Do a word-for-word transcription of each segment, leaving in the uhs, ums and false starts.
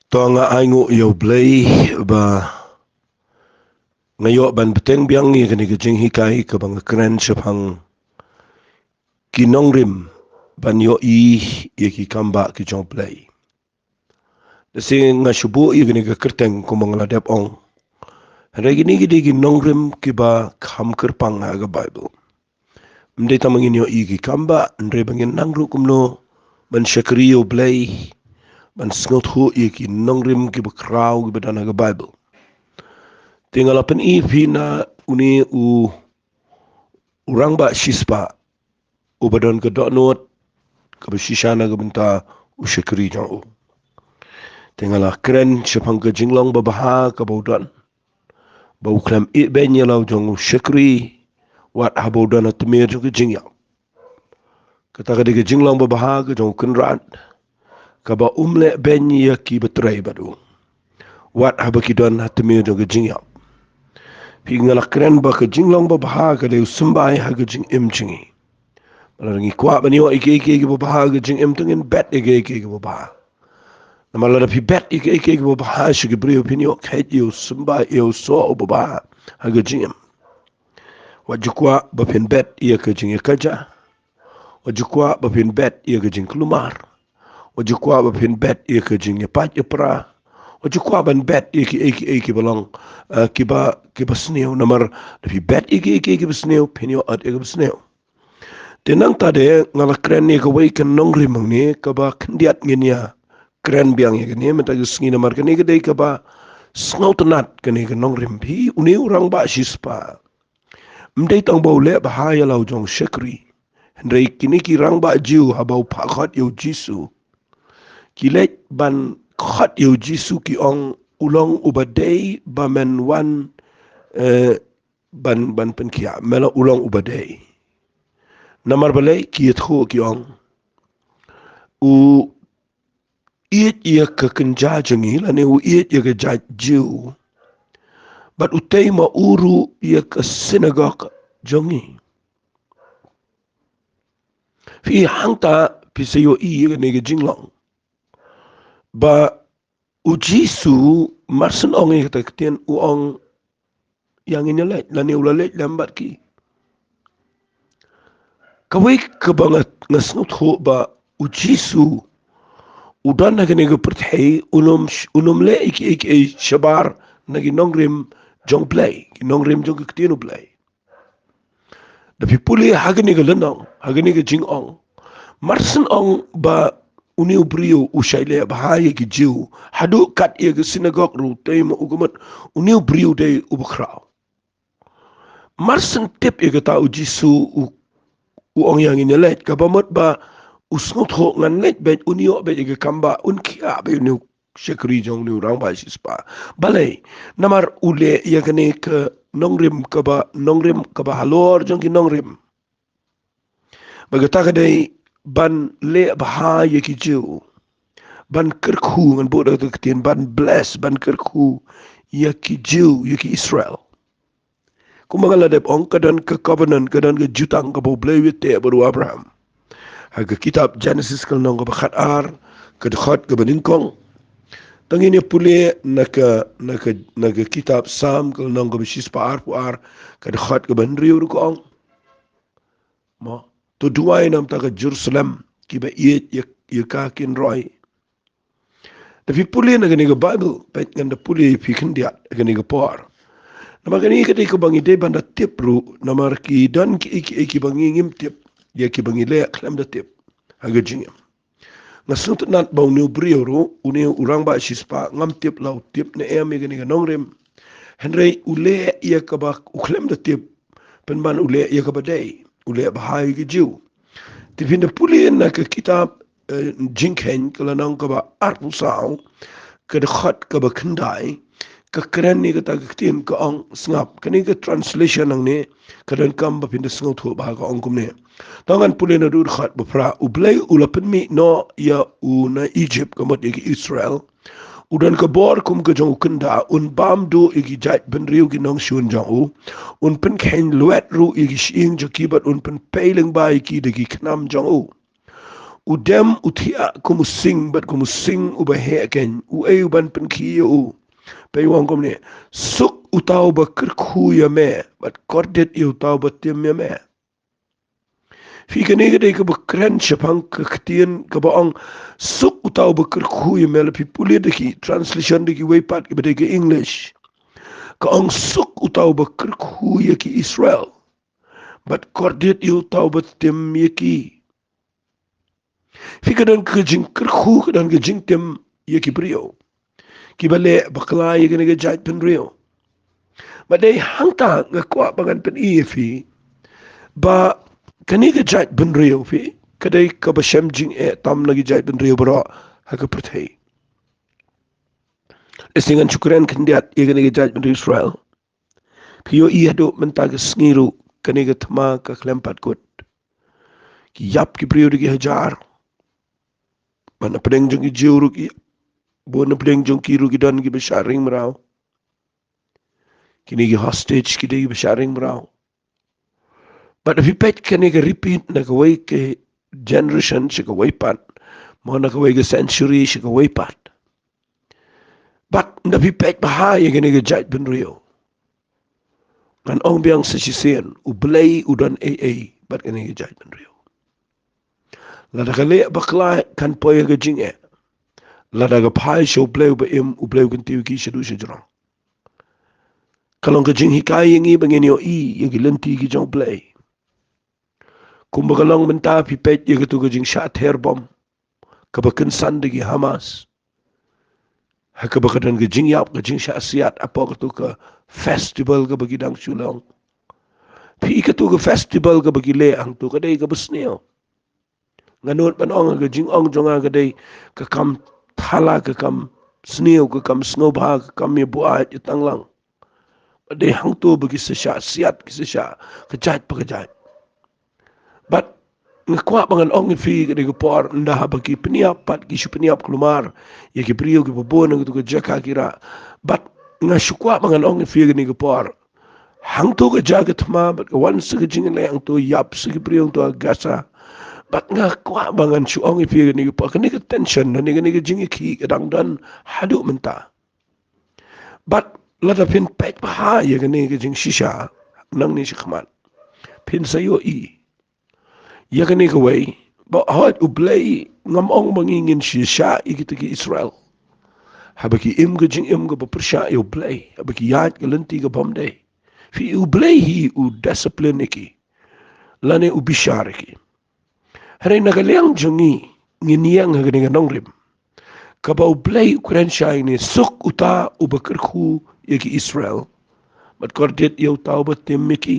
To nga ainguh ïa U Blei ba nga ïoh ban bteng biang ïa kane ka jinghikai kaba nga kren shaphang ki nongrim ban ïohi ïa ki kambah ki jong U Blei. Te nga shu buh ïa kane ka kyrteng kumba nga la dep ong. Hynrei kine ki dei ki nongrim kiba kham kyrpang ha ka Baibl. Ym dei tang ba ngin ïohi ki kambah, hynrei ba ngin nang ruh kumno ban shakri ïa U Blei, ban sngewthuh ïa ki nongrim kiba khraw kiba don ha ka Baibl. Te nga la pyni phi na une u, u rangbah shispah uba don ka dohnud kaba shisha na ka bynta u shakri jong u. Te nga la kren shaphang ka jinglong babha kaba u don, ba u khlem ibeiñ ïa la u jong u shakri wat haba u don ha tmier jong ka jingïap. Kata ka dei ka jinglong babha ka jong u kynrad kaba um leh beiñ ïa kiba trei bad u wat haba ki don ha tmier jong ka jingïap. Phi, nga la kren ba ka jinglong babha ka dei u symbai ha ka jingim jong ngi. Lada ngi kwah ban ïoh ïa kiei kiei kiba bha ha ka jingim, to ngin bet ïa kiei kiei kiba bha. Namar lada phi bet ïa kiei kiei kiba bha sha ki briew, phin ïoh kheit ïa u symbai, ïa u soh uba bha ha ka jingim. Wat ju kwah ba phin bet ïa ka jingïakajia. Wat ju kwah ba phin bet ïa ka jingkulmar. Wat ju kwah ba phin bet ïa ka jingïapait ïapra. Wat ju kwah ban bet ïa kiei kiei kiba long, eh, kiba, kiba sniew. Namar lada phi bet ïa kiei kiei kiba sniew, phin ïoh ot ïa kaba sniew. Te nangta de nga la kren ïa kawei ka nongrim hangne kaba khyndiat ngin ïa kren biang ïa kane mynta ka sngi, namar kane ka dei kaba sngewtynnat, kane ka nongrim. Phi, une u rangbah shispah, ym dei tang ba u leh bha ïa la u jong u shakri, hynrei kine ki rangbah Jiw haba u phah khot ïa u Jisu, ki leit ban khot ïa u Jisu, ki ong u long uba dei ba men wan, eh, ban, ban pynkhiah, me la u long uba dei. Namar balei? Ki ïathuh, ki ong u ïeit ïa ka kynja jong ngi, lane u ïeit ïa ka jait Jiw, bad u tei ma u ruh ïa ka synagog jong ngi. Phi, hangta phi sa ïohi ïa kane ka jinglong ba u Jisu mar shen ong ïa kata ka ktien, u ong, ïa ngin ïa leit, lane u la leit lem bad ki. Kawei kaba nga, nga sngewthuh ba u Jisu u don ha kane ka pyrthei, un ym, un ym leh ïa kiei kiei shabar na ki nongrim jong U Blei, ki nongrim jong ka ktien U Blei. Da phi pule ha kane ka lynnong, ha kane ka jingong, mar shen ong ba une u briew u shait leh bha ïa ki Jiw, haduh kat ïa ka synagog ruh u tei ma u, ka mut une u briew u dei uba khraw. Mar shen tip ïa kata, u Jisu u, u ong, ïa ngin ïa leit, kaba mut ba u sngewthuh, ngan leit beit, un ïoh beit ïa ka kambah, un khiah beit une u shakri jong une u rangbah shispah. Balei? Namar u leh ïa kane ka nongrim kaba, nongrim kaba halor jong ki nongrim. Bad kata ka dei ban leh bha ïa ki Jiw, ban kyrkhu, ngan buh da kata ka ktien, ban bless, ban kyrkhu ïa ki Jiw, ïa ki Israel. Kumba nga la dep ong, ka don ka covenant, ka don ka jutang kaba U Blei u ïateh bad u Abraham. Ha ka kitab Genesis ka lynnong kaba khatar, ka dkhot kaba nyngkong. To ngin ïa pule na ka, na ka, na ka kitab Salm ka lynnong kaba shispah arphew ar, ka dkhot kaba hynriew ruh ka ong. Mo, to duwai namar ka Jerusalem, kiba ïeit ïa, ïa ka kin roi. Da phi pule na kane ka Baibl, peit, ngan da pule ïa phi khyndiat ha kane ka por. Namar kane ka dei kaba ngi dei ban da tip ruh, namar ki don ki, ki, kiba ngi ngim tip ïa, kiba ngi leh khlem da tip ha ka jingim. Nga sngewtynnat ba une u briew ruh, une u rangbah shispah, ngam tip la u tip ne em ïa kane ka nongrim. Hynrei u leh ïa kaba u khlem da tip, pynban u leh ïa kaba dei, u leh bha ïa ki Jiw. Te phin da pule na ka kitab, eh, Jingkheiñ ka lynnong kaba arphew saw, ka dkhot kaba khyndai, ka kren ïa kata ka ktien, ka ong, sngap, kane ka translation hangne ka donkam ba phin da sngewthuh bha, ka ong kumne. To ngan pule naduh dkhot ba phra. U Blei u la pynmih noh ïa u na Egypt, ka mut ïa ki Israel. U don ka bor kum ka jong u kynda, un bam duh ïa ki jaitbynriew ki nongshun jong u, un pynkheiñ lwet ruh ïa ki shyieng jong ki bad un pynpei lyngba ïa ki da ki khnam jong u. U dem u thiah kum u sing, bad kum u sing uba heh keiñ, uei u ban pynkhih ïa u? Peit u ong kumne: Suk uta uba kyrkhu ïa me, bad kordit ïa uta uba tim ïa me. Phi, kane ka dei kaba kren shaphang ka ktien kaba ong, suk uta uba kyrkhu ïa me. La phi pule da ki translation da kiwei pat kiba dei ka English, ka ong, suk uta uba kyrkhu ïa ki Israel, bad kordit ïa uta uba tim ïa ki. Phi, ka don ka jingkyrkhu, ka don ka jingtim ïa ki briew kiba leh bakla ïa kane ka jaitbynriew. Bad dei hangta nga kwah ba ngan pyni ïa phi ba kane ka jaitbynriew, phi, ka dei kaba shem jingeh tam na ki jaitbynriew baroh ha ka pyrthei. Lehse ngan shu kren khyndiat ïa kane ka jaitbynriew Israel. Phi ïohi haduh mynta ka sngi ruh kane ka thma ka khlem pat kut. Ki ïap ki briew da ki hajar. Bad na pdeng jong ki Jiw ruh ki, bun na pdeng jong ki ruh ki don kiba shah ring mraw. Kine ki hostage ki dei kiba shah ring mraw. Bad phi peit, kane ka repeat na kawei ka generation sha kawei pat, mo na kawei ka century sha kawei pat. Bad nda phi peit bha ïa kane ka jaitbynriew, ngan ong biang sa shisien, U Blei u don ei ei bad kane ka jaitbynriew. Lada ka leh bakla kan poi ha ka jingeh. Lada ka phai sha U Blei uba im, U Blei u kyntiew ïa ki shaduh shajrong. Ka long ka jinghikai ïa ngi ba ngin ïohi ïa ki lynti ki jong U Blei. Kumba ka long mynta, phi peit ïa katu ka jingshah ther bom kaba kynsan da ki Hamas, ha kaba ka don ka jingïap, ka jingshah siat hapoh katu ka festival kaba ki dang shu long. Phi, katu ka festival kaba ki leh hangtu ka dei kaba sniew. Nga nud ban ong, ka jingong jong nga ka dei ka kam thala, ka kam sniew, ka kam sngewbha, ka kam ïa buaid ïa tang lang. Dei hangtu ba ki sa shah siat, ki sa shah ka jait pa ka jait. Bad nga kwah ba ngan ong ïa phi, ka dei ka por nda haba ki pynïap pat, ki shu pynïap kulmar ïa ki briew kiba bun ha katu ka jaka ki rah. Bad nga shu kwah ba ngan ong ïa phi, kane ka por hangtu ka jaka thma bad ka wan sa ka jingleh hangtu, ïap sa ki briew hangtu ha Gaza. Bad nga kwah ba ngan shu ong ïa phi, kane ka por, kane ka tension, kane, kane ka jingïakhih ka dang don haduh mynta. Bad lada phin peit bha ïa kane ka jingshisha nangne shakhmat, phin sa ïohi ïa kane kawei, ba hooid U Blei, ngam ong ba ngi ngin shisha ïa kita ki Israel. Haba ki im ka jingim kaba pyrshah ïa U Blei, haba ki ïaid ka lynti ka bym dei, phi, U Blei hi u discipline ïa ki, lane u bishar ïa ki. Hynrei na ka liang jong ngi, ngin ïeng ha kane ka nongrim kaba U Blei u kren shai ne, suk uta uba kyrkhu ïa ki Israel, bad kordit ïa uta uba tim ïa ki.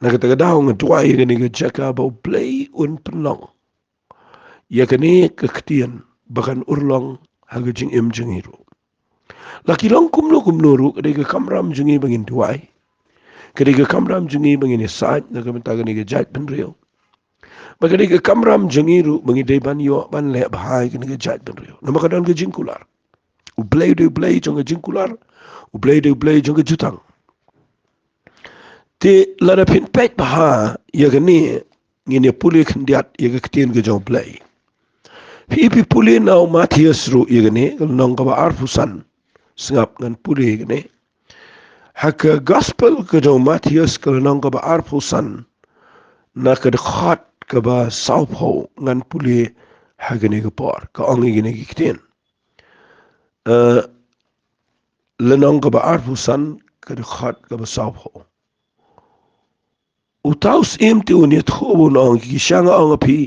Na kata ka daw nga duwai ïa kane ka jaka ba U Blei un pynlong ïa kane ka ktien ba kan urlong ha ka jingim jong ngi ruh. La ki long kumno kumno ruh, ka dei ka kamram jong ngi ba ngin duwai. Ka dei ka kamram jong ngi ba ngin ïasaid na ka bynta kane ka jaitbynriew. Bad ka dei ka kamram jong ngi ruh ba ngi dei ban ïoh ban leh bha ïa kane ka jaitbynriew. Namar ka don ka jingkular. U Blei u dei U Blei jong ka jingkular. U Blei u dei U Blei jong ka jutang. Te lada phin peit bha ïa kane, ngin ïa pule khyndiat ïa ka ktien ka jong U Blei. Phi, phi pule na u Mathaios ruh ïa kane, ka lynnong kaba arphew san. Sngap ngan pule ïa kane. Ha ka gospel ka jong u Mathaios ka lynnong kaba arphew san, na ka dkhot kaba sawphew ngan pule ha kane ka por. Ka ong ïa kine ki ktien. Eh, lynnong kaba arphew san, ka dkhot kaba sawphew. Uta u syiem te un ïathuh bad un ong, ki sha nga ong ïa phi,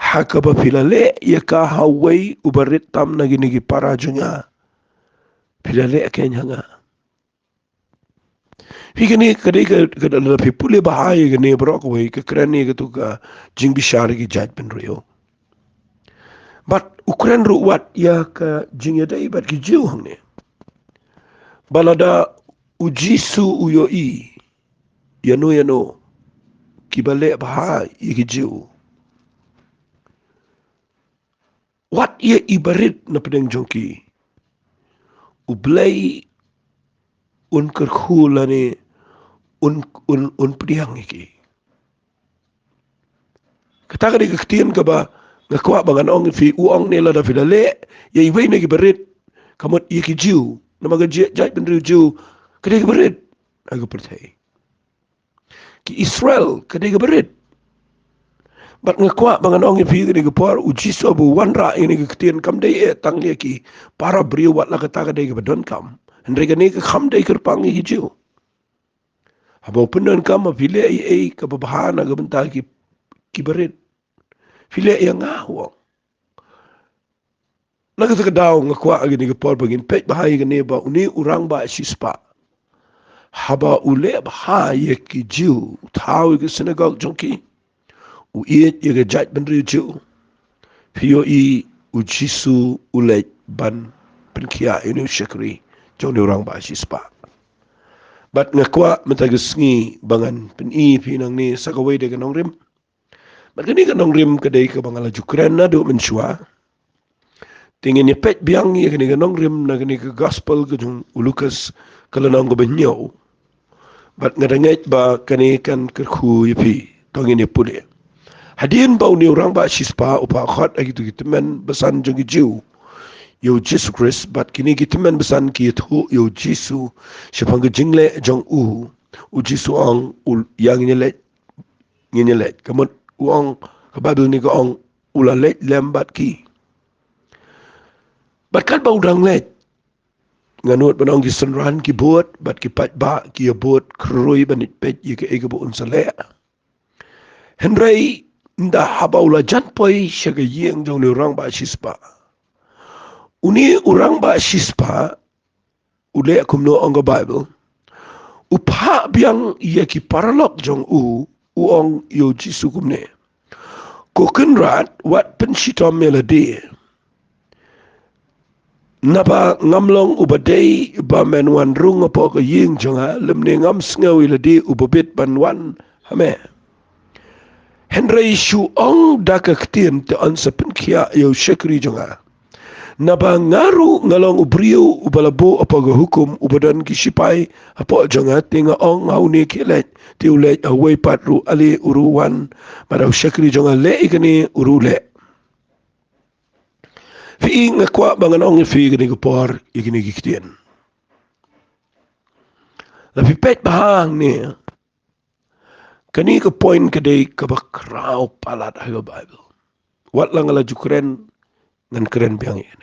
ha kaba phi la leh ïa ka ha uwei uba rit tam na kine ki para jong nga, phi la leh keiñ ha nga. Phi, kane ka dei ka, ka dei, lada phi pule bha ïa kane baroh kawei, ka kren ïa katu ka jingbishar ïa ki jaitbynriew. Bad u kren ruh wat ïa ka jingïadei bad ki Jiw hangne. Ba lada u Jisu u ïohi ïano ïano kiba leh bha ïa ki Jiw, wat ïa i barit na pdeng jong ki, U Blei un kyrkhu lane un, un, un pdiang ïa ki. Kata ka dei ka ktien kaba nga kwah ba ngan ong ïa phi, u ong ne lada phi la leh ïa iwei na ki barit, ka mut ïa ki Jiw, namar ka jait, jaitbynriew Jiw ka dei ka barit ha ka pyrthei. Ki Israel ka dei ka barit. Bad nga kwah ba ngan ong ïa phi kane ka por, u Jisu haba u wanrah ïa kane ka ktien kam dei eh tang ïa ki para briew, wat la kata ka dei kaba donkam. Hynrei kane ka kam dei kyrpang ïa ki Jiw. Haba u pyndonkam, haba phi leh ei ei kaba bha na ka bynta ki, ki barit, phi leh ïa nga, u ong. Na kata ka daw nga kwah ha kane ka por ba ngin peit bha ïa kane ba une u rangbah shispah, haba u leh bha ïa ki Jiw, u thaw ïa ka synagog jong ki, u ïeit ïa ka jaitbynriew Jiw, phi ïohi u Jisu u leit ban pynkhiah ïa une u shakri jong une u rangbah shispah. Bad nga kwah mynta ka sngi ba ngan pyni ïa phi nangne sa kawei de ka nongrim. Bad kane ka nongrim ka dei kaba nga la ju kren naduh mynshuwa. Te ngin ïa peit biang ïa kane ka nongrim na kane ka gospel ka jong u Lukas, ka lynnong kaba hynñiew. Bad nga da ngeit ba kane kan kyrkhu ïa phi. To ngin ïa pule. Hadien ba une u rangbah shispah u phah khot ha kito ki tymmen basan jong ki Jiw ïa u Jisu Khrist, bad kine ki tymmen basan ki ïathuh ïa u Jisu shaphang ka jingleh jong u, u Jisu u ong, u, ïa ngin ïa leit, ngin ïa leit. Ka mut u ong, ka Baibl ne ka ong u la leit lem bad ki. Bad katba u dang leit, nga nud ban ong ki synran ki bud bad ki paidbah ki ïa bud khrui ban ïa peit ïa kaei kaba un sa leh. Hynrei ynda haba u la jan poi sha ka ïing jong une u rangbah shispah, une u rangbah shispah u leh kumno, ong ka Baibl? U phah biang ïa ki paralok jong u, u ong ïa u Jisu kumne: Ko Kynrad, wat pynshitom ïa lade. Naba ngam long uba dei ba men wan rung hapoh ka ïing jong nga, lymne ngam sngew ïa lade uba bit ban wan ha me. Hynrei shu ong da ka ktien te yn sa pynkhiah ïa u shakri jong nga. Naba nga ruh nga long u briew uba la buh hapoh ka hukum, uba don ki shipai hapoh jong nga, te nga ong ha une, khie leit, te u leit, ha uwei pat ruh, ale, u ruh wan, bad ha u shakri jong nga, leh ïa kane, u ruh leh. Phi, nga kwah ba ngan ong ïa phi kane ka por ïa kine ki ktien. La phi peit bha hangne, kane ka point ka dei kaba khraw palat ha ka Baibl. Wat la nga la ju kren, ngan kren biang ïa kane.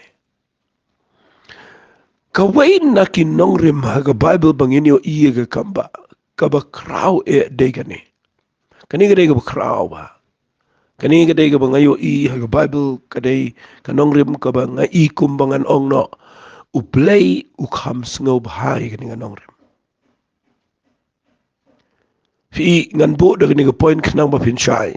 Kawei na ki nongrim ha ka Baibl ba ngin ïohi ïa ka kam ba kaba khraw eh dei kane. Kane ka dei kaba khraw bha. Kane ka dei kaba nga ïohi ha ka Baibl, ka dei ka nongrim kaba nga i kumba ngan ong noh, U Blei u kham sngew bha ïa kane ka nongrim. Phi, ngan buh da kane ka point khnang ba phin shai.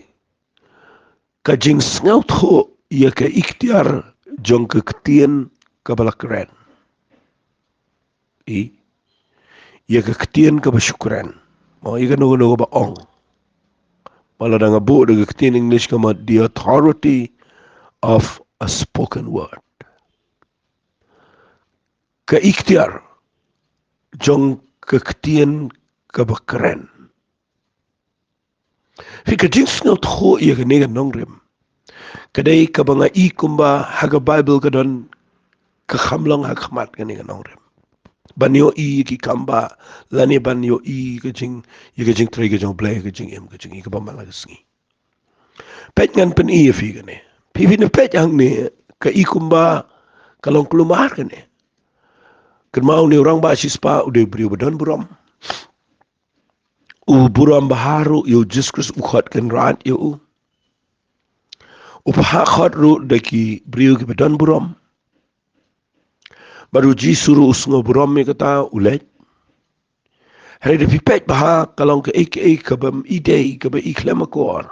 Ka jingsngewthuh ïa ka iktiar jong ka ktien kaba la kren. I, ïa ka ktien kaba shu kren. Mo, ïa kano kano kaba ong. Ba lada nga buh da ka ktien English ka mut the authority of a spoken word. Ka iktiar jong ka ktien kaba kren. Phi, ka jingsngewthuh ïa kane ka nongrim, ka dei kaba nga i kumba ha ka Baibl ka don ka kham long ha khmat kane ka nongrim. Ban ïohi ïa ki kam ba, lane ban ïohi ïa ka jing, ïa ka jingtrei ka jong U Blei, ka jingim ka jong ngi kaba man la ka sngi. Peit, ngan pyni ïa phi kane. Phi, phin peit hangne, ka i kumba ka long kulmar kane. Kynmaw, une u rangbah shispah u dei u briew ba don burom. U burom bha ruh ïa u Jisu Khrist, u khot Kynrad ïa u. U phah khot ruh da ki briew kiba don burom. Bad u Jisu ruh u sngew burom ïa kata, u leit. Hynrei da phi peit bha, ka long kaei kaei kaba ym i dei, kaba i khlem akor.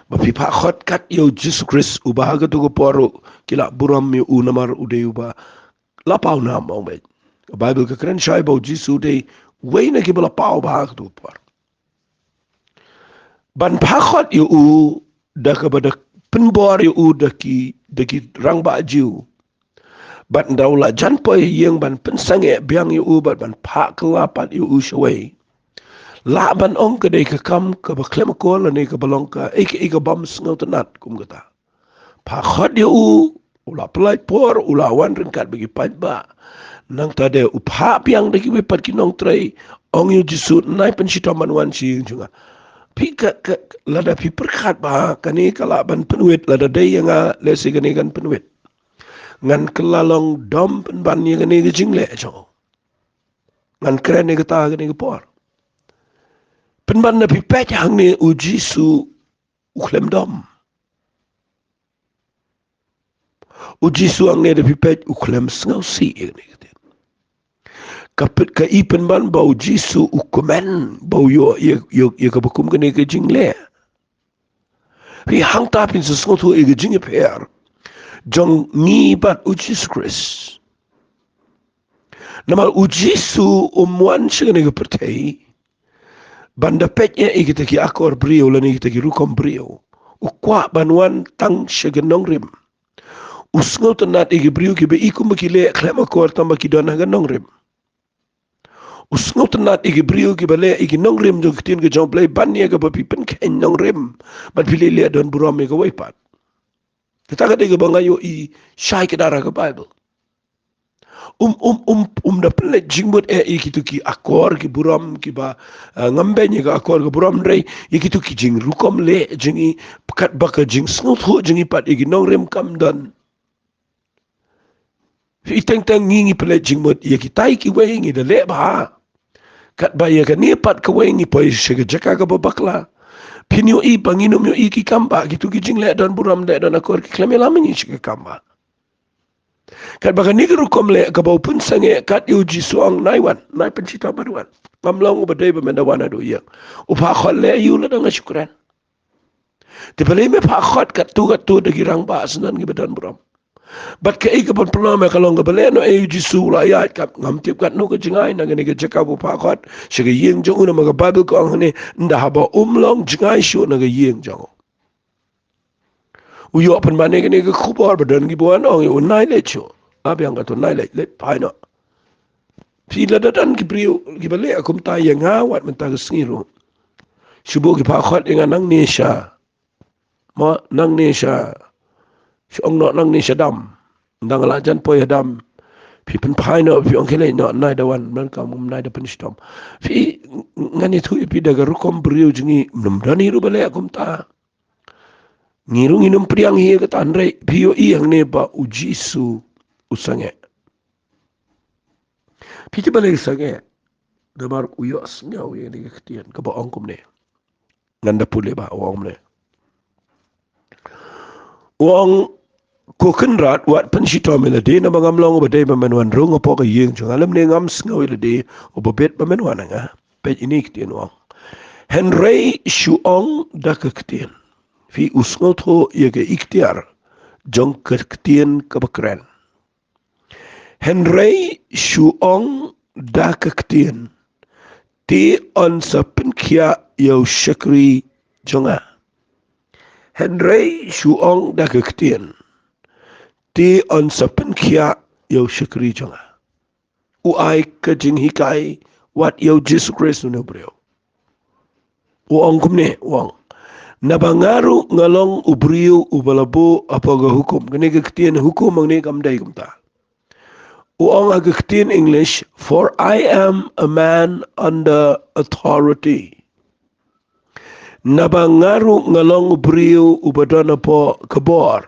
Ba phi phah khot kat ïa u Jisu Khrist, uba ha kato ka por ruh ki la burom ïa u namar u dei uba la paw nam, ong beit. Ka Baibl ka kren shai ba u Jisu u dei uwei na kiba la paw bha ha kato ka por. Ban phah khot ïa u da kaba da pynbor ïa u da ki, da ki rangbah Jiw. Bad ynda u la jan poi ha ïing ban pynsangeh biang ïa u bad ban phah kylla pat ïa u shawei, lah ban ong ka dei ka kam kaba khlem akor lane kaba long kaei kaei ka bym sngewtynnat kum kata. Pha khot ïa u, u la pynlait por, u la wan ryngkat bad ki paidbah. Nangta de u phah biang da kiwei pat ki nongtrei, ong ïa u Jisu, nai pynshitom ban wan sha ïing jong nga. Phi ka, ka, lada phi pyrkhat ba kane ka lah ban pynwit, lada dei ïa nga lehse kane kan pynwit. Ngan kylla long dom pynban ïa kane ka jingleh jong u. Ngan kren ïa kata ha kane ka por. Pynban da phi peit hangne u Jisu u khlem dom. U Jisu hangne da phi peit u khlem sngewsih ïa kane ka ktien. Ka pyn-, ka i pynban ba u Jisu u kmen ba u ïoh ïa, ïa, ïa kaba kum kane ka jingleh. Phi hangta phin sa sngewthuh ïa ka jingïapher jong ngi bad u Jisu Khrist. Namar u Jisu um wan sha kane ka pyrthei ban da peit ïa kita ki akor briew lane kita ki rukom briew. U kwah ban wan tang sha ki nongrim. U sngewtynnat ïa ki briew kiba i kumba ki leh khlem akor tang ba ki don ha ka nongrim. U sngewtynnat ïa ki briew kiba leh ïa ki nongrim jong ka ktien ka jong U Blei ban ïa kaba phi pynkheiñ nongrim ban phi leh leh don burom ïa kawei pat. Kata ka dei kaba nga ïohi shai kdar ha ka Baibl. Um, um, um, um da pynleit jingmut eh ïa kito ki akor ki burom kiba, ah, ngam beiñ ïa ka akor ka burom, hynrei ïa kito ki jingrukom leh jong ngi, katba ka jingsngewthuh jong ngi pat ïa ki nongrim kam don. Phi teng teng ngi ngi pynleit jingmut ïa kitai kiwei ngi da leh bha. Katba ïa kane pat kawei ngi poi sha ka jaka kaba bakla. Phin ïohi ba ngin ym ïohi ki kam ba kito ki jingleh don burom leh don akor ki khlem ïalam ïa ngi sha ka kam ba. Katba kane ka rukom leh kaba u pynsangeh kat ïa u Jisu ong nai wan, nai pynshitom ban wan. Ngam long uba dei ba men da wan haduh ïing. U phah khot leh ïa u lada nga shu kren. Te balei me phah khot katto katto da ki rangbah syndon kiba don burom. Bad kaei kaban pynlong me ka long kaba leh noh ïa u Jisu u la ïaid kat ngam tip katno ka jngai na kane ka jaka ba u phah khot sha ka ïing jong u namar ka Baibl ka ong hangne ynda haba um long jngai shuh na ka ïing jong u. U ïoh pynban ïa kane ka khubor ba don kiba wan ong ïa u nai leit shuh. Ap ïa nga to nai leit, leit phai noh. Phi lada don ki briew kiba leh kumta ïa nga wat mynta ka sngi ruh. Shu buh ki phah khot ïa nga nangne sha. Mo nangne sha. Shu ong noh nangne sha dam. Ynda nga la jan poi ha dam. Phi pynphai noh phi ong khie leit noh nai da wan man kam nai da pynshitom. Phi ngan ïathuh ïa phi da ka rukom briew jong ngi ym don hi ruh ba leh kumta. Ngi ruh ngin ym pdiang hi ïa kata hynrei phi ïohi hangne ba u Jisu u sangeh. Phi tip balei u sangeh? Namar u ïohsngew ïa kane ka ktien kaba ong kumne. Ngan da pule ba u ong kumne. U ong ko Kynrad wat pynshitom ïa lade namar ngam long uba dei ba men wan rung hapoh ka ïing jong nga lymne ngam sngew ïa lade uba bit ba men wan ha nga. Peit ine i ktien u ong. Hynrei shu ong da ka ktien. Phi u sngewthuh ïa ka iktiar jong ka ktien kaba kren. Hynrei shu ong da ka ktien. Te un sa pynkhiah ïa u shakri jong nga. Hynrei shu ong da ka ktien. Te un sa pynkhiah ïa u shakri jong nga. U ai ka jinghikai wat ïa u Jisu Khrist une u briew. U ong kumne, u ong. Naba nga ruh nga long u briew uba la buh hapoh ka hukum. Kane ka ktien hukum hangne kam dei kumta. U ong ha ka ktien English, for I am a man under authority. Naba nga ruh nga long u briew uba don hapoh ka bor.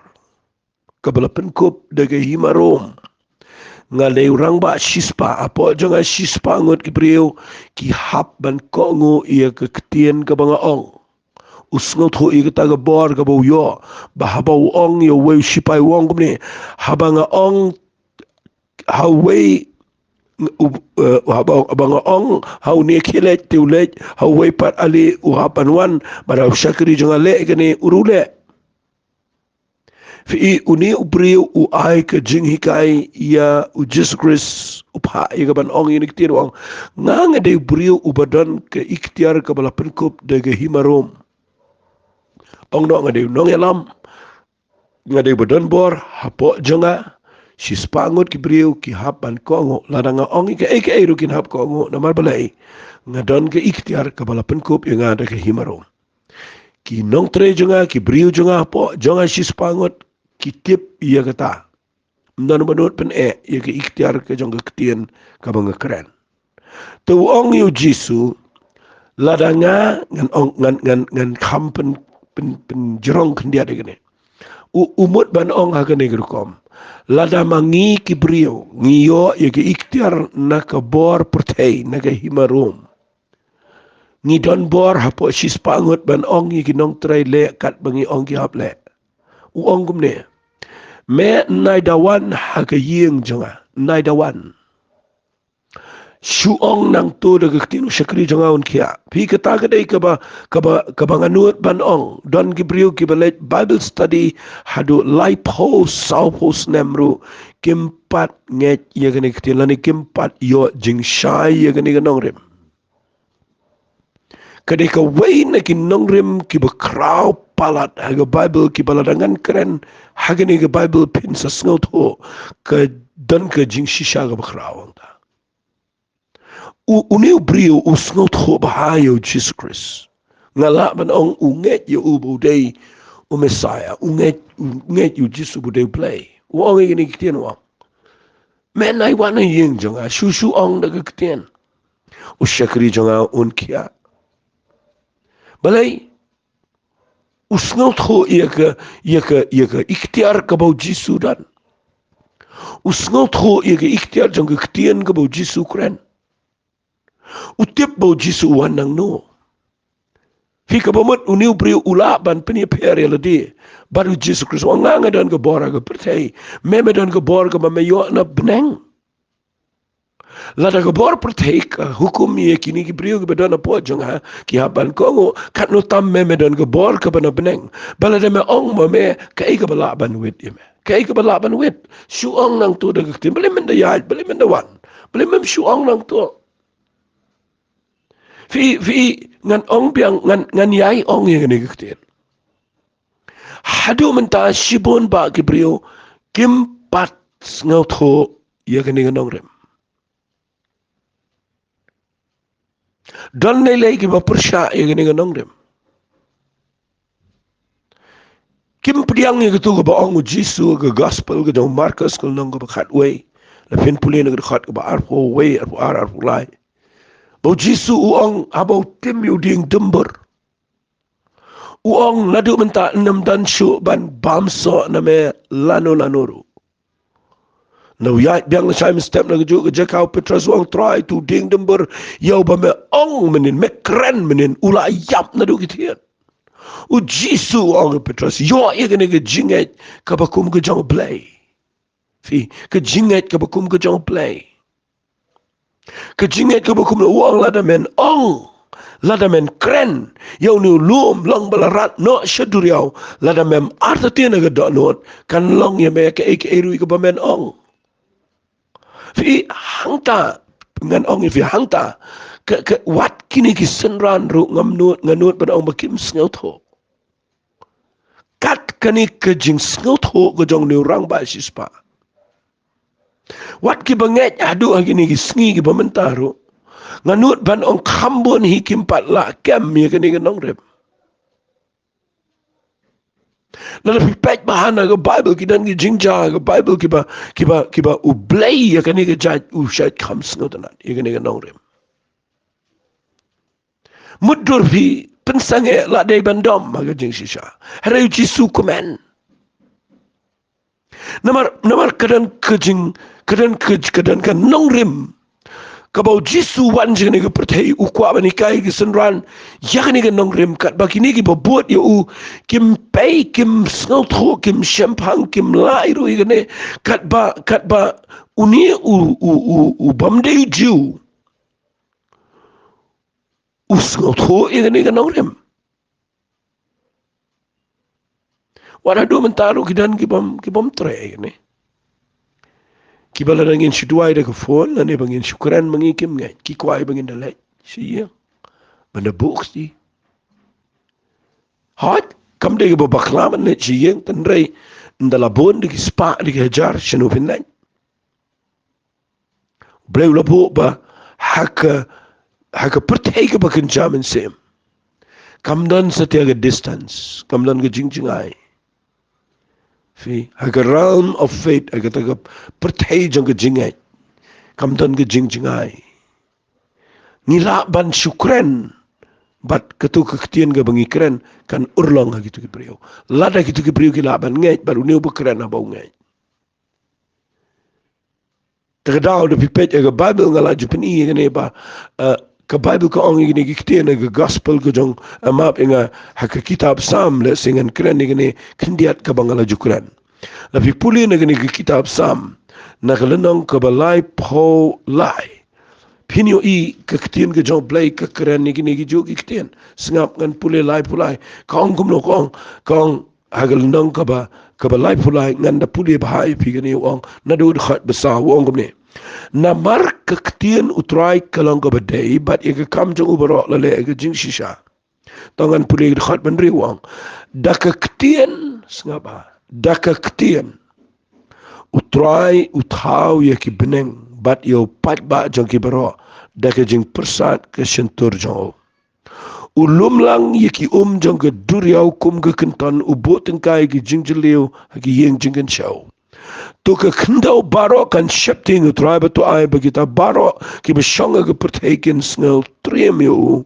Kaba la pynkup da ka hima Rom. Nga dei u rangbah shispah, hapoh jong nga shispah ngut ki briew, ki hap ban kohnguh ïa ka ktien kaba nga ong. U sngewthuh ïa kata ka bor kaba u ïoh, ba haba u ong ïa uwei u shipai u ong kumne, haba nga ong ha uwei, u, eh, haba, haba nga ong ha une khie leit te u leit, ha uwei pat ale u hap ban wan, bad ha u shakri jong nga leh kane u ruh leh. Phi i une u briew u ai ka jinghikai ïa u Jisu Khrist u phah ïa ka ban ong ïa ine i ktien u ong. Nga nga dei u briew uba don ka iktiar kaba la pynkup da ka hima Rom. Ong noh nga dei u nongïalam. Nga dei uba don bor hapoh jong nga. shispah ngut ki briew ki hap ban kohnguh, lada nga ong ïa kaei kaei ruh kin hap kohnguh, namar balei? Nga don ka iktiar kaba la pynkup ïa nga da ka hima Rom. Ki nongtrei jong nga, ki briew jong nga hapoh jong nga shispah ngut ki tip ïa kata. Ym don ba nud pyneh ïa ka iktiar ka jong ka ktien kaba nga kren. Te u ong ïa u Jisu, lada nga, ngan ong, ngan, ngan, ngan kham pyn, pyn, pynjrong khyndiat ïa kane. U, u mut ban ong ha kane ka rukom. Lada ma ngi ki briew ngi ïoh ïa ka iktiar na ka bor pyrthei, na ka hima Rom, ngi don bor hapoh shispah ngut ban ong ïa ki nongtrei leh katba ngi ong ki hap leh. U ong kumne. Me, nai da wan ha ka ïing jong nga, nai da wan. Shu ong nangta da ka ktien, u shakri jong nga un khiah. Phi, kata ka dei kaba, kaba, kaba nga nud ban ong. Don ki briew kiba leit Bible study haduh laiphew sawphew snem ruh kim pat ngeit ïa kane ka ktien lane kim pat ïoh jingshai ïa kane ka nongrim. Ka dei kawei na ki nongrim kiba khraw palat ha ka Bible, kiba lada ngan kren ha kane ka Bible phin sa sngewthuh ka don ka jingshisha kaba khraw hangta. U, une u briew u sngewthuh bha ïa u Jisu Khrist. Nga lah ban ong u ngeit ïa u ba u dei u Messiah, u ngeit, u ngeit ïa u Jisu ba u dei u Blei. U ong ïa kine ki ktien, u ong, me, nai wan ha ïing jong nga, shu, shu ong da ka ktien. U shakri jong nga un khiah. Balei? U sngewthuh ïa ka, ïa ka, ïa ka iktiar kaba u Jisu don. U sngewthuh ïa ka iktiar jong ka ktien kaba u Jisu kren. U tip ba u Jisu u wan nangno. Phi, kaba mut une u briew u lah ban pynïapher ïa lade bad u Jisu Khrist, u ong, nga, nga don ka bor ha ka pyrthei, me, me don ka bor kaba me ïoh na bneng. Lada ka bor pyrthei ka hukum ïa kine ki briew kiba don hapoh jong nga ki hap ban kohnguh, katno tam me, me don ka bor kaba na bneng? Ba lada me ong ma me, kaei kaba lah ban wit ïa me? Kaei kaba lah ban wit? Shu ong nangta da ka ktien, balei men da ïaid, balei men da wan, balei mem shu ong nangta? Phi, phi, ngan ong biang, ngan, ngan ïai ong ïa kane ka ktien. Haduh mynta shibun bah ki briew kim pat sngewthuh ïa kane ka nongrim. Don lei lei kiba pyrshah ïa kane ka nongrim. Kim pdiang ïa katu kaba ong u Jisu ha ka gospel ka jong u Markos, ka lynnong kaba khatwei. Lada phin pule na ka dkhot kaba arphew wei, arphew ar, arphew lai, ba u Jisu u ong, haba u tim ïa u dieng dumbur, u ong, naduh mynta ym don shuh ban bamsoh na me lano lano ruh. Naba ïaid biang lashai mynstep na kajuh ka jaka, u Petros u ong, Trai, to u dieng dumbur ïa uba me ong mynnin, me kren mynnin, u la ïap naduh ki thied. U Jisu u ong ïa u Petros, ïoh ïa kane ka jingngeit kaba kum ka jong u Blei. Phi, ka jingngeit kaba kum ka jong u Blei. Ka jingngeit kaba kumno? U ong, lada men ong, lada men kren ïa une u lum, long ba la rat noh sha duriaw, lada mem artatien ha ka dohnud, kan long ïa me kaei kaei ruh kaba men ong. Phi, hangta ngan ong ïa phi, hangta ka, ka, wat kine ki synran ruh ngam nud, nga nud ban ong ba kim sngewthuh. Kat kane ka jingsngewthuh ka jong une u rangbah shispah, wat kiba ngeit haduh ha kine ki sngi kiba mynta ruh, nga nud ban ong kham bun hi kim pat lah kem ïa kane ka nongrim. Lada phi peit bha na ka Baibl, ki don ki jingjia ha ka Baibl kiba, kiba, kiba U Blei ïa kane ka jait u shait kham sngewtynnat ïa kane ka nongrim. Mutdur phi pynsangeh, la dei ban dom ha ka jingshisha. Hynrei U Jisu u kmen. Namar, namar ka don ka jing, ka don ka, ka don ka nongrim kaba U Jisu u wan sha kane ka pyrthei, u kwah ban hikai ki synran ïa kane ka nongrim, katba kine kiba bud ïa u kim pei, kim sngewthuh, kim shemphang, kim lah ruh ïa kane, katba, katba une u, u, u, u bym dei u Jiw u sngewthuh ïa kane ka nongrim. Wat haduh mynta ruh ki don ki bym, ki bym treh ïa kane. Kiba lada ngin shu duwai da ka phone, lane ba ngin shu kren ma ngi kim ngeit, ki kwah ba ngin da leit sha ïing ban da buh kti. Hooid, kam dei kaba bakla ban leit sha ïing, hynrei Ynda la bun da ki spah da ki hajar, shano phin leit? Blei u la buh ba ha ka, ha ka pyrthei kaba kynja mynsiem, kam don satia ka distance, kam don ka jingjngai. Phi, ha ka realm of faith, ha kata ka pyrthei jong ka jingngeit, kam don ka jingjngai. Ngi lah ban shu kren bad kato ka ktien kaba ngi kren kan urlong ha kito ki briew. Lada kito ki briew ki lah ban ngeit bad une uba kren haba u ngeit. Te ka daw da phi peit ïa ka Baibl, nga la ju pyni ïa kane ba, eh, ka Baibl ka ong ïa kine ki ktien ha ka Gospel ka jong, eh, map ïa nga, ha ka kitab Salm, lehse ngan kren ïa kane khyndiat kaba nga la ju kren. La phi pule na kane ka kitab Salm, na ka lynnong kaba laiphew lai, phin ïohi ka ktien ka jong U Blei ka kren ïa kine ki juh ki ktien. Sngap, ngan pule laiphew lai. Ka ong kumno? Ka ong, ka ong, ha ka lynnong kaba, kaba laiphew lai, ngan da pule bha ïa phi kane, u ong, naduh dkhot ba saw, u ong kumne: Namar ka ktien U Trai ka long kaba dei, bad ïa ka kam jong u baroh la leh ha ka jingshisha. To ngan pule dkhot ba hynriew, u ong: Da ka ktien, sngap bha, da ka ktien U Trai u thaw ïa ki bneng, bad ïa u paidbah jong ki baroh da ka jingpyrsad ka shyntur jong u. U lum lang ïa ki um jong ka duriaw kum ka kynton, u buh tyngkai ïa ki jingjylliew ha ki ïing jingkynshew. To ka khyndew baroh kan sheptieng ïa U Trai ba tuai, bad kita baroh kiba shong ha ka pyrthei kin sngewtriem ïa u.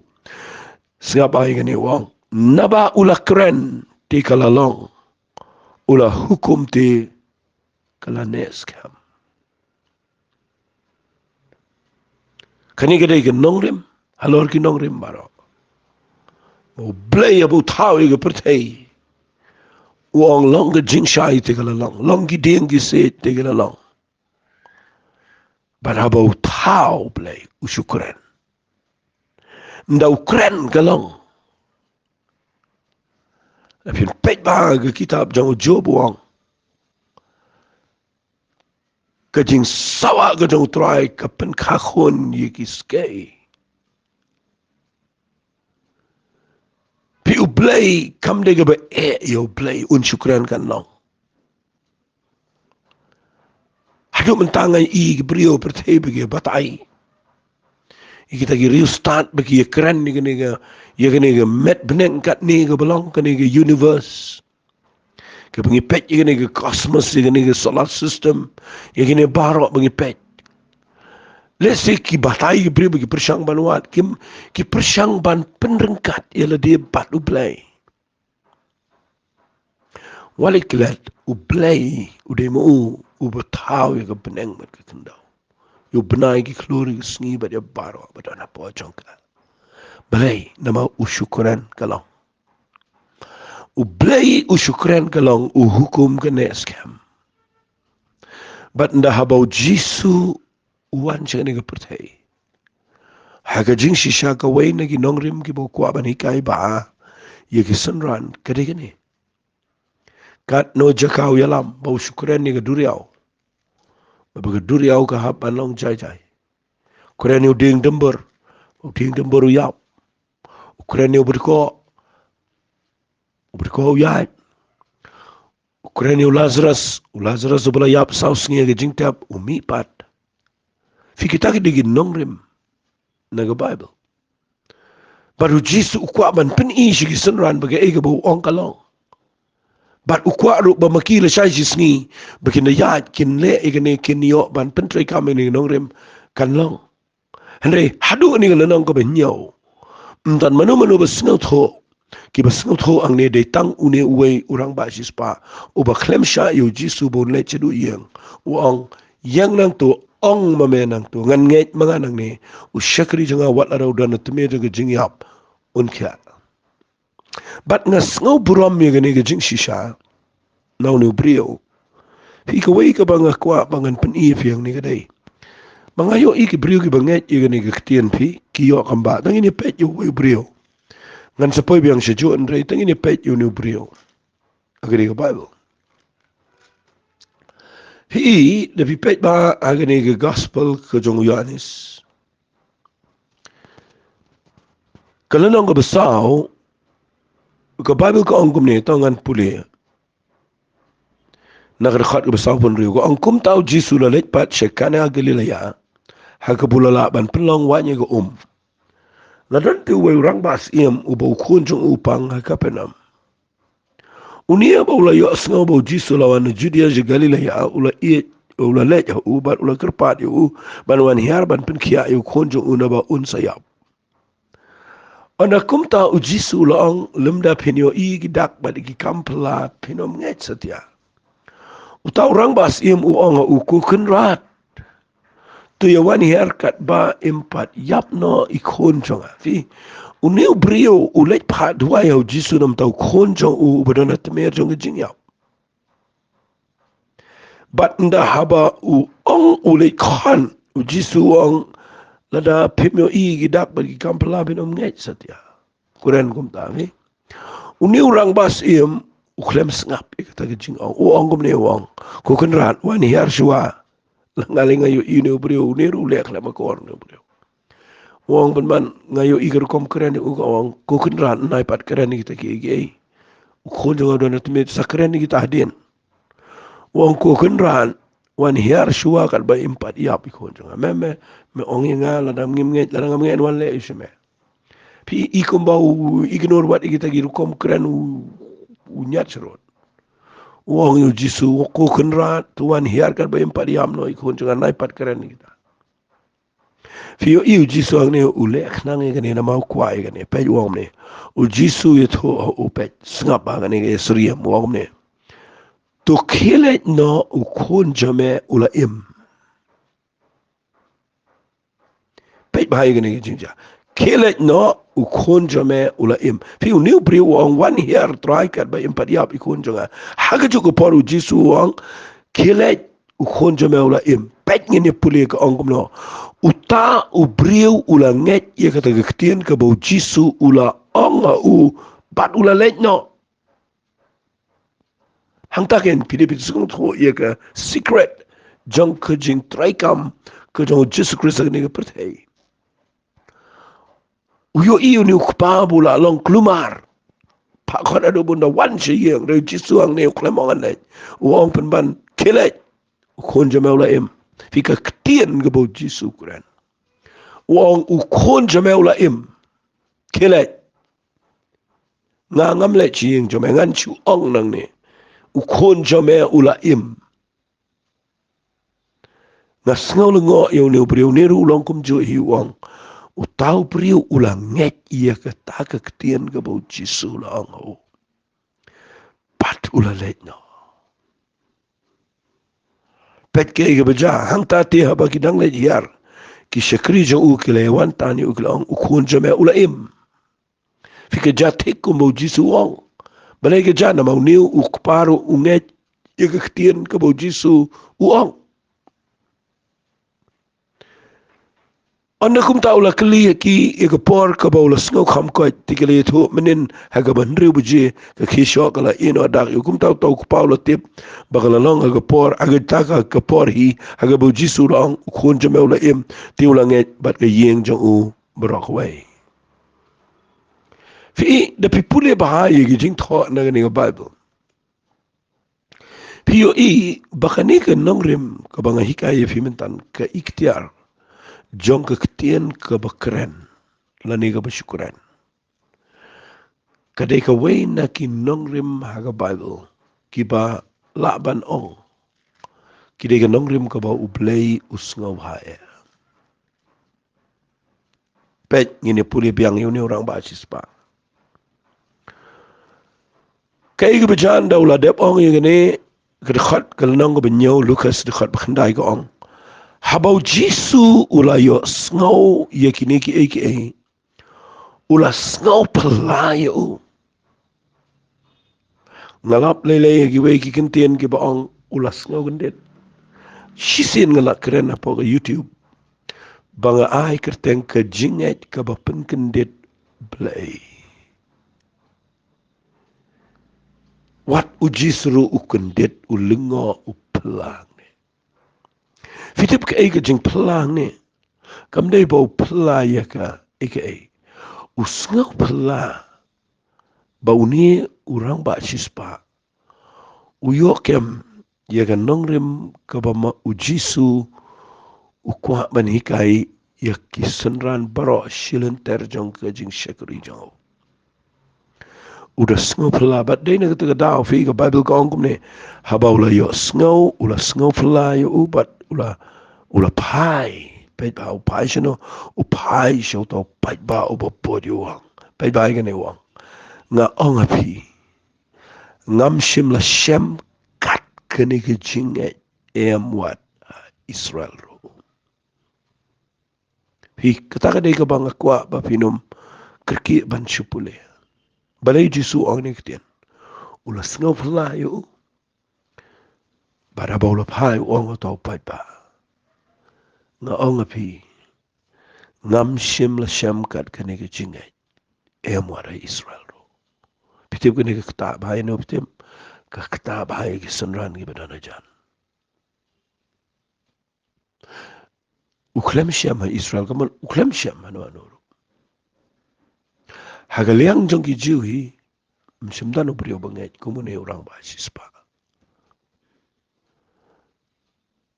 Sngap bha ïa kane, u ong: Naba u la kren te ka la long, u la hukum te ka la neh skhem. Kane ka dei ka nongrim halor ki nongrim baroh. U Blei haba u thaw ïa ka pyrthei, u ong long ka jingshai te ka la long, long ki dieng ki siej te ka la long. Bad haba u thaw, U Blei u shu kren. Ynda u kren ka long. La phin peit bha ka kitab jong u Job, u ong: Ka jingsawa ka jong U Trai ka pynkha khun ïa ki skei. Phi, U Blei kam dei kaba eh ïa U Blei, un shu kren kan long. Haduh mynta nga ïohi ki briew pyrthei ba ki batai. Ïa kita ki riewstad ba ki ïakren ïa kane ka, ïa kane ka met bneng katne kaba long kane ka universe. Kaba ngi peit ïa kane ka cosmos, ïa kane ka solar system, ïa kine baroh ba ngi peit. Lehse ki batai ki briew ba ki pyrshang ban wad, ki, ki pyrshang ban pynryngkat ïa lade bad U Blei. Wat la klet, U Blei u dei ma u uba thaw ïa ka bneng bad ka khyndew. Ïa u bnai, ki khlur, ki sngi bad ïa baroh ba don hapoh jong ka. Balei? Namar u shu kren ka long. U Blei u shu kren ka long, u hukum ka neh skhem. Bad ynda haba U Jisu u wan sha kane ka pyrthei, ha ka jingshisha kawei na ki nongrim kiba u kwah ban hikai bha ïa ki synran ka dei kane: Katno jaka u ïalam, ba u shu kren ïa ka duriaw, ba ka duriaw ka hap ban long jai jai. U kren ïa u dieng dymbur, ba u dieng dymbur u ïap. U kren ïa u bdkoh, u bdkoh u ïaid. U kren ïa u Lazarus, u Lazarus uba la ïap saw sngi ha ka jingtep, u mih pat. Phi, kita ki dei ki nongrim na ka Baibl. Bad U Jisu u kwah ban pyni sha ki synran ba kaei kaba u ong ka long. Bad u kwah ruh ba ma ki lashai shi sngi ba kin da ïaid, kin leh ïa kane, kin ïoh ban pyntreikam ïa kane ka nongrim kan long. Hynrei haduh kane ka lynnong kaba hynñiew, ym don mano mano ba sngewthuh. Kiba sngewthuh hangne dei tang une uwei u rangbah shispah uba khlem shah ïa U Jisu ba un leit shaduh ïing. U ong: Ïeng nangto, ong ma me nangto, ngan ngeit ma nga nangne, u shakri jong nga, wat la u don ha tmier jong ka jingïap, un khiah. Bad nga sngew burom ïa kane ka jingshisha na une u briew. Phi, kawei kaba nga kwah ba ngan pyni ïa phi hangne ka dei ba nga ïohi ki briew kiba ngeit ïa kane ka ktien, phi, ki ïoh kam bha. Tang ngin ïa peit ïa uwei u briew. Ngan sa poi biang shajuh, hynrei tang ngin ïa peit ïa une u briew ha kane ka Baibl. Phi, da phi peit bha ha kane ka Gospel ka jong u Ïoannis, ka lynnong kaba saw, ka Baibl ka ong kumne, to ngan pule. Na ka dkhot kaba sawphew hynriew ka ong, kumta u Jisu u la leit pat sha Kana Galilea, ha kaba u la lah ban pynlong waiñ ïa ka um. La don te uwei u rangbah syiem uba u khun jong u u pang ha Kapernaum. Une haba u la ïohsngew ba u Jisu u la wan na Judia sha Galilea, u la ïeit, u la leit ha u bad u la kyrpad ïa u ban wan hiar ban pynkhiah ïa u khun jong u naba un sa ïap. Ynda kumta u Jisu u la ong, lymda phin ïohi ki dak bad ki kam phylla, phin ym ngeit satia. Uta u rangbah syiem u ong ha u, ko Kynrad, to ïa wan hiar katba im pat ïap noh i khun jong nga. Phi, une u briew u leit phah duwai ha u Jisu namar uta u khun jong u uba don ha tmier jong ka jingïap. Bad ynda haba u ong u leit khot, u Jisu u ong, lada phim ïohi ki dak bad ki kam phylla, phin ym ngeit satia. Kren kumta, phi. Une u rangbah syiem u khlem sngap ïa kata ka jingong. U ong kumne, u ong, ko Kynrad, wan hiar shuwa. La nga lei nga ïohi une u briew, une ruh u leh khlem akor une u briew. U ong pynban, nga ïohi ka rukom kren u, ka ong, ko Kynrad, nai pat kren ïa kita kiei kiei. U khun jong nga u don ha tmier, sa kren ïa kita hadien. U ong, ko Kynrad, wan hiar shuwa katba im pat ïap i khun jong nga. Me, me, me ong ïa nga, lada ngim ngeit, lada ngam ngeit, wan leh ïa u sha me. Phi i kumba u ignore wat ïa kita ki rukom kren, u, u ñiad syrut. U ong ïa u Jisu, ko Kynrad, to wan hiar katba im pat ïap noh i khun jong nga, nai pat kren ïa kita. Phi ïohi u Jisu hangne u leh khnang ïa kane namar u kwah ïa kane. Peit u ong kumne. U Jisu u ïathuh ha u, peit, sngap ha kane ka ïasyriem, u ong kumne. To khie leit noh, u khun jong me u la im. Peit bha ïa kane ka jingjia. Khie leit noh, u khun jong me u la im. Phi, une u briew u ong, wan hiar Trai katba im pat ïap i khun jong nga. Ha kajuh ka por u Jisu u ong, khie leit, u khun jong me u la im. Peit, ngin ïa pule ka ong kumno. Uta u briew u la ngeit ïa kata ka ktien kaba u Jisu u la ong ha u, bad u la leit noh. Hangta kein phi dei phi sngewthuh ïa ka secret jong ka jingtrei kam ka jong u Jisu Khrist ha kane ka pyrthei. U ïohi une u kpa ba u la long kulmar. Phah khot haduh ba un da wan sha ïing, hynrei u Jisu hangne u khlem ong ngan leit. U ong pynban, khie leit, u khun jong me u la im. Phi, ka ktien kaba u Jisu u kren. U ong, u khun jong me u la im. Khie leit. Nga ngam leit sha ïing jong me, ngan shu ong nangne. U khun jong me u la im. Nga sngew lyngngoh ïa une u briew, une ruh u long kumjuh hi, u ong. Uta u briew u la ngeit ïa kata ka ktien kaba u Jisu u la ong ha u. Bad u la leit noh. Peit kaei kaba jia, hangta te haba ki dang leit hiar, ki shakri jong u ki la wan tan ïa u ki la ong, u khun jong me u la im. Phi, ka jia thik kumba u Jisu u ong. Balei ka jia? Namar une u kpa ruh u ngeit ïa ka ktien kaba u Jisu u ong. Ynda kumta u la kylli ïa ki ïa ka por kaba u la sngew kham koit, te ki la ïathuh, mynnin ha kaba hynriew baje ka khie shoh ka la ïeh noh dak ïa u. Kumta uta u kpa u la tip ba ka la long ha ka por, ha kata ka por hi, ha kaba u Jisu u la ong, u khun jong me u la im, te u la ngeit bad ka ïing jong u baroh kawei. Phi, da phi pule bha ïa ki jingthoh na kane ka Baibl, phi ïohi ba kane ka nongrim kaba nga hikai ïa phi mynta ka iktiar jong ka ktien kaba kren lane kaba shu kren. Ka dei kawei na ki nongrim ha ka Baibl kiba lah ban ong ki dei ka nongrim kaba U Blei u sngewbha ïa. Peit, ngin ïa pule biang ïa une u rangbah shispah. Kaei kaba jia ynda u la dep ong ïa kane, ka dkhot ka lynnong kaba hynñiew Lukas dkhot ba khyndai ka ong, haba u Jisu u la ïohsngew ïa kine kiei kiei, u la sngew phylla ïa u. Nga lap lei lei ïa kiwei ki ktien kiba ong u la sngew kyndit. Shisien nga la kren hapoh ka YouTube ba nga ai kyrteng ka jingngeit kaba pynkyndit Blei. Wat u Jisu ruh u kyndit, u lyngngoh, u phylla hangne. Phi tip kaei ka jingphylla hangne? Kam dei ba u phylla ïa kaei kaei. U sngew phylla ba une u rangbah shispah u ïoh kem ïa ka nongrim kaba ma u Jisu u kwah ban hikai ïa ki synran baroh shilynter jong ka jingshakri jong u. U da sngewphylla, bad dei na kata ka daw phi, ka Baibl ka ong kumne, haba u la ïohsngew, u la sngewphylla ïa u, bad u la, u la phai. Peit ba u phai shano, u phai sha uta u paidbah uba bud, u ong. Peit ba ïa kane u ong. Nga ong ha phi, ngam shym la shem kat kane ka jingngeit, em wat ha Israel ruh. Phi, kata ka dei kaba nga kwah ba phin ym kyrkieh ban shu pule. Balei Jisu u ong kine ki ktien? U la sngewphylla ïa u. Bad haba u la phai u ong ha uta u paidbah, nga ong ha phi, ngam shym la shem kat kane ka jingngeit, em wat ha Israel ruh. Phi tip kane ka ktah bha ïano, phi tip? Ka ktah bha ïa ki synran kiba don hajan. U khlem shem ha Israel, kumno u khlem shem hano hano ruh. Ha ka liang jong ki Jiw hi, ym shym don u briew ba ngeit, kumno une u rangbah shispah.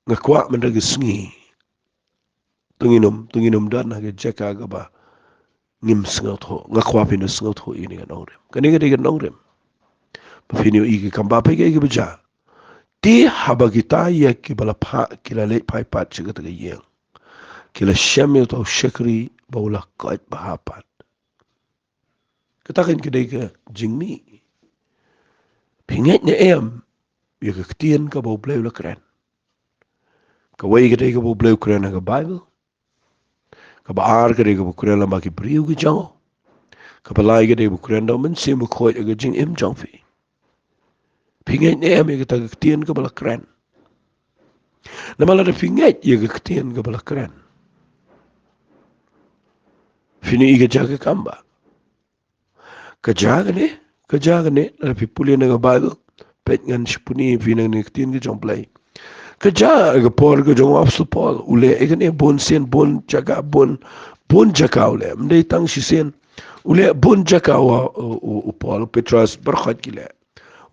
Nga kwah mynta ka sngi, to ngin ym, to ngin ym don ha ka jaka kaba ngim sngewthuh. Nga kwah phin ïa sngewthuh ïa kane ka nongrim. Kane ka dei ka nongrim. Ba phin ïohi ka kam ba phi, kaei kaba jia. Te haba kita ïa kiba la phah ki la leit phai pat sha kata ka ïing, ki la shem ïa uta u shakri ba u la koit bha pat. Kata kan ka dei ka jingmih. Phi ngeit ne em ïa ka ktien kaba U Blei u la kren? Kawei ka dei kaba U Blei u kren ha ka Baibl. Kaba ar ka dei kaba u kren lyngba ki briew ki jong u. Kaba lai ka dei ba u kren da U Mynsiem Bakhuid ha ka jingim jong phi. Phi ngeit ne em ïa kata ka ktien kaba la kren? Namar lada phi ngeit ïa ka ktien kaba la kren, phin ïohi ka jia ka kam ba ka jia kane, ka jia kane, lada phi pule na ka Baibl, peit ngan shu pule ïa phi na kane ka ktien ka jong U Blei. Ka jia ha ka por ka jong u Apostol Paul, u leh ïa kane bun sien, bun jaka, bun, bun jaka u leh. Ym dei tang shisien. U leh bun jaka u, u, u, u Paul, u Petros, baroh khoit ki leh.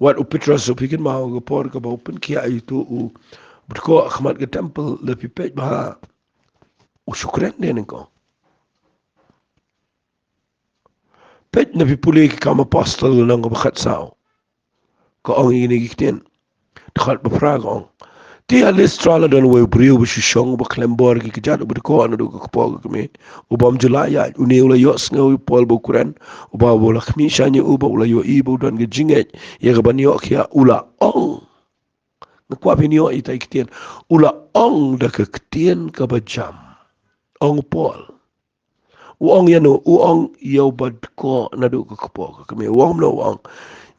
Wat u Petros, u phi kynmaw ha ka por kaba u pynkhiah ïa uto u btkoh ha khmat ka temple, lada phi peit bha, u shu kren de nyngkong. Peit, lada phi pule ki Kam Apostol lynnong kaba khatsaw, ka ong ïa kine ki ktien. Dkhot ba phra ka ong: Te ha Listra la don uwei u briew uba shu shong, uba khlem bor ki kjat, uba dkoh naduh ka kpoh ka kmie, u bym ju lah ïaid. Une u la ïohsngew ïa u Paul ba u kren, uba, uba u la khmih shane ïa u, bad u la ïohi ba u don ka jingngeit ïa kaban ïoh khiah, u la ong. Nga kwah phin ïohi ïa kita ki ktien. U la ong da ka ktien kaba jam. Ong u Paul. U ong ïano? U ong ïa uba dkoh naduh ka kpoh ka kmie. U ong kumno? U ong,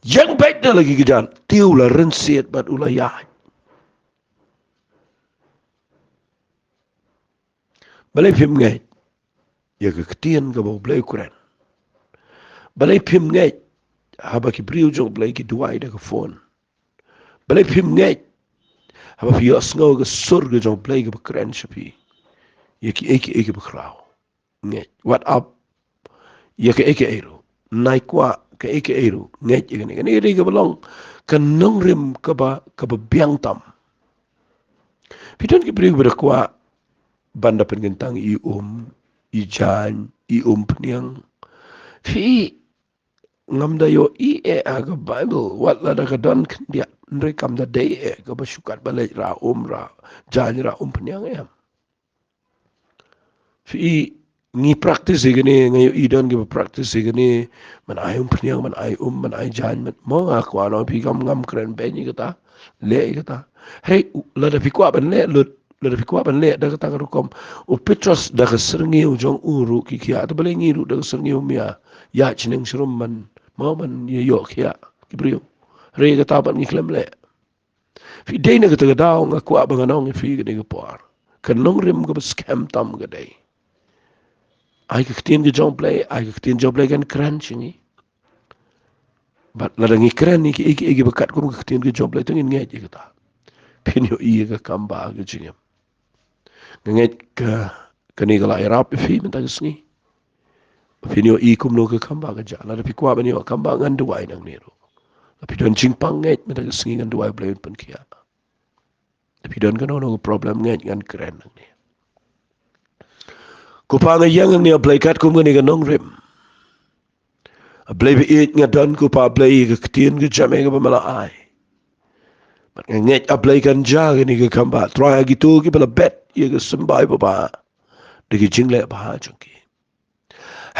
ïeng beit na la ki kjat. Te u la rynsied bad u la ïaid. Balei phim ngeit ïa ka ktien kaba U Blei u kren? Balei phim ngeit haba ki briew jong U Blei ki duwai da ka phone? Balei phim ngeit haba phi ïohsngew ka sur ka jong U Blei kaba kren sha phi ïa kiei kiei kiba khraw? Ngeit. Wat ap ïa kaei kaei ruh. Nai kwah kaei kaei ruh, ngeit ïa kane. Kane ka dei kaba long ka nongrim kaba, kaba biang tam. Phi don ki briew kiba da kwah ban da pynkyntang i um, i jaiñ, i umphniang. Phi, ngam da ïohi eh ha ka Baibl, wat lada ka don khyndiat, hynrei kam da dei eh kaba shu kat ba leit rah um, rah jaiñ, rah umphniang, em. Phi, ngi practice ïa kane, nga ïohi don kiba practice ïa kane, man ai umphniang, man ai um, man ai jaiñ, man, mo nga kwah noh, phi, kam, ngam kren beiñ ïa kata, leh ïa kata. Hynrei lada phi kwah ban leh lut, lada phi kwah ban leh da kata ka rukom, u Petros da ka syrngiew jong u ruh ki khiah, te balei ngi ruh da ka syrngiew mih ïa shneng shrum man, mo, man ïa ïoh khiah ki briew? Hynrei kata pat ngi khlem leh. Phi, dei na kata ka daw nga kwah ba ngan ong ïa phi kane ka por, ka nongrim kaba skhem tam ka dei, ai ka ktien ka jong U Blei, ai ka ktien jong U Blei kan kren sha ngi. Bad lada ngi kren ïa kiei kiei kiba katkum ka ktien ka jong U Blei, to ngin ngeit ïa kata. Phin ïohi ïa ka kam ba ha ka jingim. Nga ngeit ka, kane ka la ïarap ïa phi mynta ka sngi. Phin ïohi kumno ka kam ba ka jia. Lada phi kwah ban ïoh kam ba, ngan duwai nangne ruh. Lada phi don jingpang ngeit mynta ka sngi, ngan duwai U Blei un pynkhiah. Phi don kano kano ka problem, ngeit ngan kren nangne. Ko Pa, nga ïeng hangne, A Blei, katkum kane ka nongrim. A Blei ba ïeit, nga don, ko Pa, A Blei, ïa ka ktien ka jong me kaba me la ai. Bad nga ngeit, A Blei, kan jia kane ka kambah, Trai, ha kito kiba la bet ïa ka symbai babha da ki jingleh bha jong ki.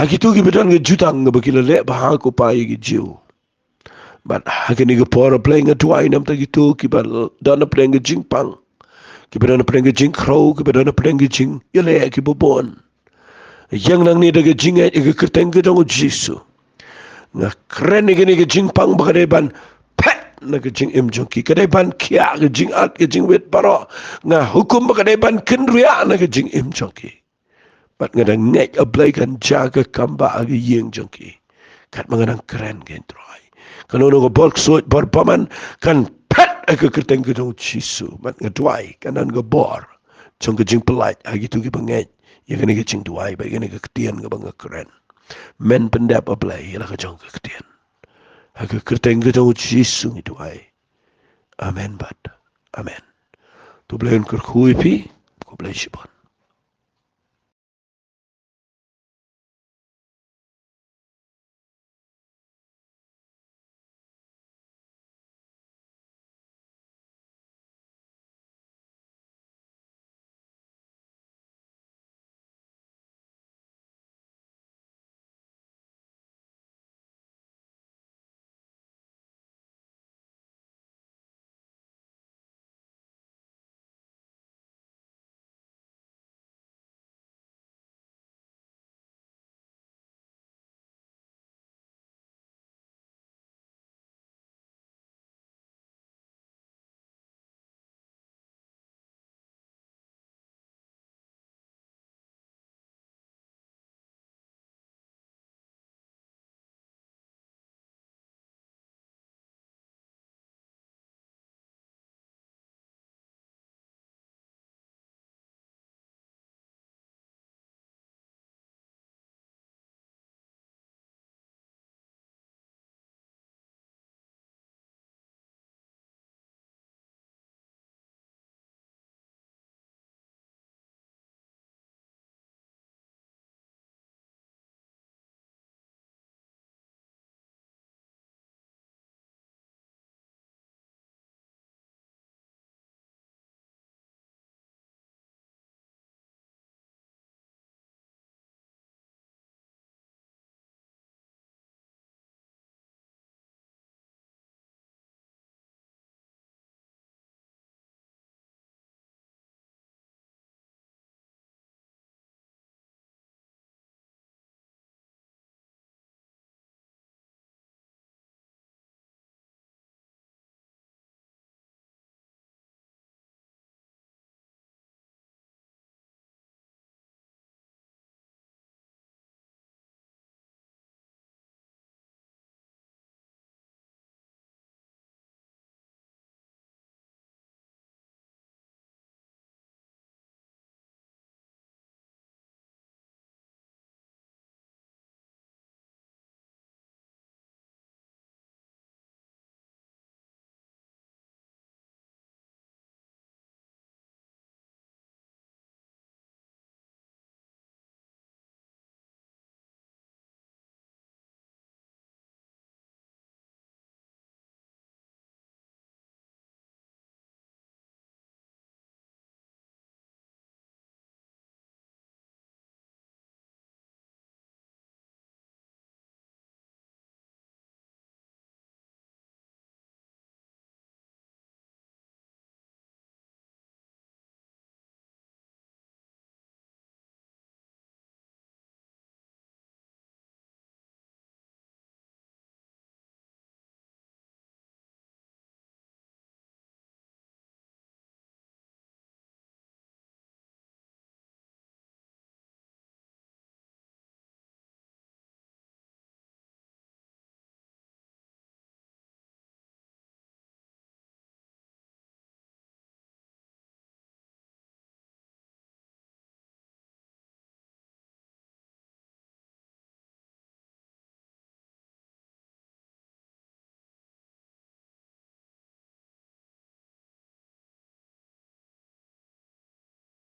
Ha kito kiba don ka jutang kaba ki la leh bha, ko Pa, ïa ki Jiw. Bad ha kane ka por, A Blei, nga duwai namar kito kiba l-, don hapdeng ka jingpang, kiba don hapdeng ka jingkhrew, kiba don hapdeng ka jingïaleh kiba bun. Ïeng nangne da ka jingngeit ha ka kyrteng ka jong U Jisu. Nga kren ïa kane ka jingpang ba ka dei ban phet na ka jingim jong ki, ka dei ban khiah ka jingat ka jingwit baroh. Nga hukum ba ka dei ban kynriah na ka jingim jong ki. Bad nga dang ngeit, A Blei, kan jia ka kambah ha ka ïing jong ki. Katba nga dang kren kein, Trai, kano kano ka bor ksuid, bor bymman, kan phet ha ka kyrteng ka jong U Jisu. Bad nga duwai, kan don ka bor jong ka jingpyllait ha kito kiba ngeit ïa kane ka jingduwai bad ïa kane ka ktien kaba nga kren. Men pyndep, A Blei, ïa la ka jong ka ktien. Ha ka kyrteng ka jong U Jisu ngi duwai. Amen bad amen. To U Blei un kyrkhu ïa phi. Khublei shibun.